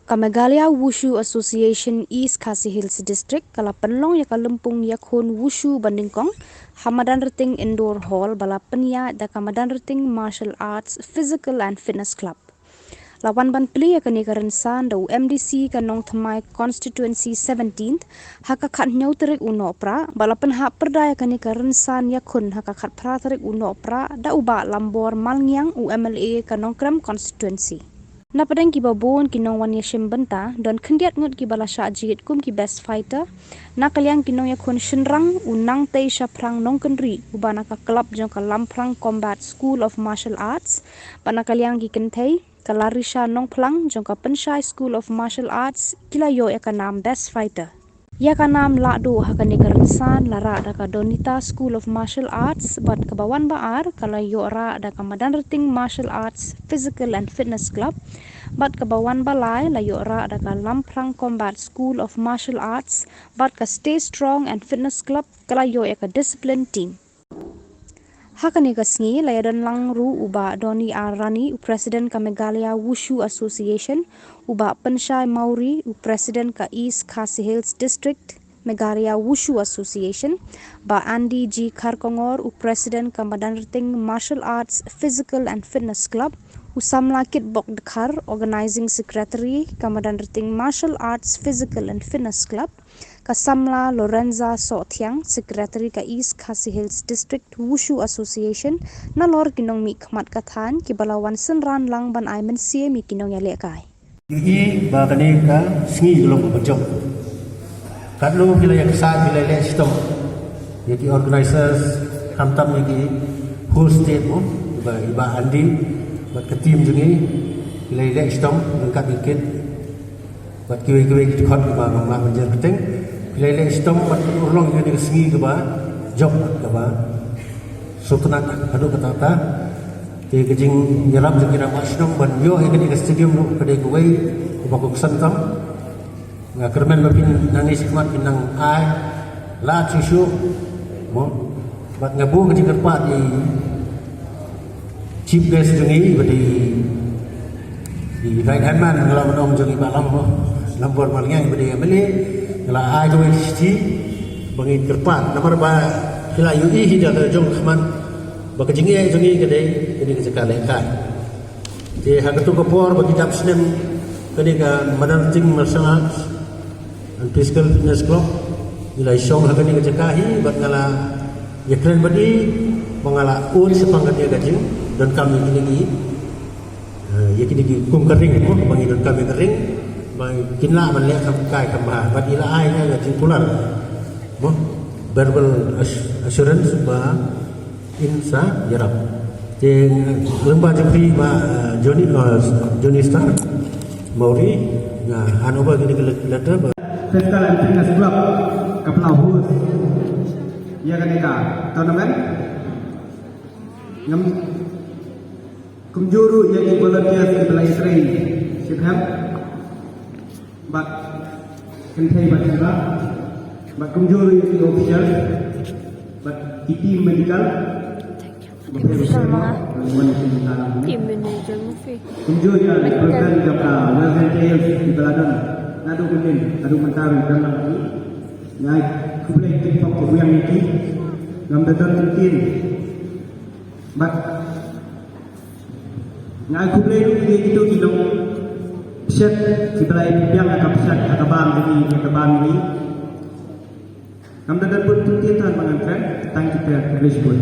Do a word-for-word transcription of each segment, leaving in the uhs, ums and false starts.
Ka Meghalaya Wushu Association East Khasi Hills District ka la pynlong ïa ka lympung ïakhun wushu ba nyngkong ha Madanrting Indoor Hall ba la pynïaid da ka Madanrting Martial Arts Physical and Fitness Club. La wan ban plie ïa kane ka rynsan da u M D C ka Nongthymmai Constituency seventeenth ha ka khathynñiew tarik u Nohprah, ba la pynhap pyrda ïa kane ka rynsan ïakhun ha ka khatphra tarik u Nohprah da u Bah Lambor Malngiang, u M L A ka Nongkrem Constituency. Napdeng kiba bun ki nongwan ïashim bynta, don khyndiat ngut kiba la shah jied kum ki best fighter. Na ka liang ki nongïakhun shynrang, u Nangtei Shaphrang Nongkynrih uba na ka club jong ka Lamphrang Combat School of Martial Arts, bad na ka liang ki kynthei, ka Larisha Nongphlang jong ka Pynshai School of Martial Arts, ki la ïoh ïa ka nam best fighter. Ïa ka nam lahduh ha kane ka rynsan la rah da ka Donita School of Martial Arts, bad kaba wan ba ar ka la ïoh rah da ka Madanrting Martial Arts Physical and Fitness Club, bad kaba wan ba lai la ïoh rah da ka Lamphrang Combat School of Martial Arts, bad ka Stay Strong and Fitness Club ka la ïoh ïa ka Discipline Team. Ha kane ka sngi la ïadon lang ruh u Bah Donny R Rani, u President ka Meghalaya Wushu Association, u Bah Pynshai Mawrie, u President ka East Khasi Hills District Meghalaya Wushu Association, Bah Andy G Kharkongor, u President ka Madanrting Martial Arts Physical and Fitness Club, u samla Kitbok Dkhar, Organizing Secretary ka Madanrting Martial Arts Physical and Fitness Club, ka samla Lorenza Sohthiang, Secretary ka East Khasi Hills District Wushu Association, nalor ki nongmihkhmat ka thaiñ kiba la wan synran lang ban ai mynsiem ïa ki nongïalehkai. Ïohi ba kane ka sngi ka long kaba jop. Katno phi la ïa ksat, phi la leh shitom ïa ki organizers, khamtam ïa ki host state mo, i Bah, i Bah Andy bad ka team jong ngi, phi la ïa leh shitom ryngkat ryngkat. Bad kiwei kiwei ki dkhot kiba ngam lah ban jer kyrteng, phi la ïa leh shitom bad phin urlong ïa kane ka sngi kaba jop, kaba sngewtynnat haduh katta katta. Te ka jingïarap jong ki rangbah shnong ban ïoh ïa kane ka stadium ruh ka dei kawei kaba kongsan tam. Nga kyrmen ba phin nangne shakhmat phin nang ai lad shuh shuh mo. Bad nga buh ka jingkyrpad ïa i chief guest jong ngi, ba dei i right hand man, nga lah ban ong, jong i Bah Lam mo, Lambor Malngiang, ba dei i M L A. Nga la ai kawei ka shithi ba ngi kyrpad, namar ba phi la ïohi hi da ka jong ka khmat ba ka jingeh jong ngi ka dei kane ka jaka lehkai. Te ha kato ka por ba ki dap snem kane ka Madanrting Martial Arts and Physical Fitness Club, ngi la shong ha kane ka jaka hi, bad nga la ïakren bad i ba nga la un shaphang kane ka jingdonkam ïa kine ki, eh, ïa kine ki kum ka ring mo, ba ngi donkam ïa ka ring ba kin lah ban leh kham kai kham bha, bad i la ai nga ka jingkular mo, verbal ass-, assurance ba in sa ïarap. Te lyngba jong phi Bah, eh, Johnny, eh, Johnny Star Mawrie, nga hand over kine ki let-, letter ba. Physical and Fitness Club ka pynlong host ïa kane ka tournament. Ngam kumjuh ruh ïa ki volunteers kiba la ïa train shiphang. Bad kynthei bad shynrang, bad kumjuh ïa ki official, bad ki team medical. Thank you. Thank you so much. Team manager Mufi. Kumjuh ïa ki president jong ka Western Trails ki ba la don naduh mynnin haduh mynta ruh don lang. Nga ai khublei kyrpang kyrpang ïa ki. Ngam da don ktien. Bad nga ai khublei ruh ïa kito ki nongpynshai kiba la ïa pynbiang ïa ka pynshai ha ka bam jong ngi, ha ka bam jong ngi. Ngam da don bun ktien, tang ba ngan kren. Tang kito, khublei shibun.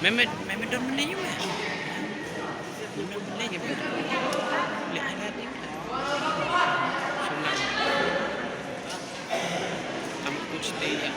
Mehmet, Mehmet don bynta ïa me. Mehmet bynta ïa me. Leh ai lad ïa me. Shim lang. Tam kuch te ïa.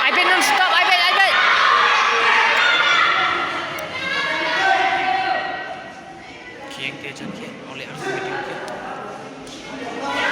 Ai bet non stop, ai bet, ai bet. Khieng te jan khieng, ole ar video khieng.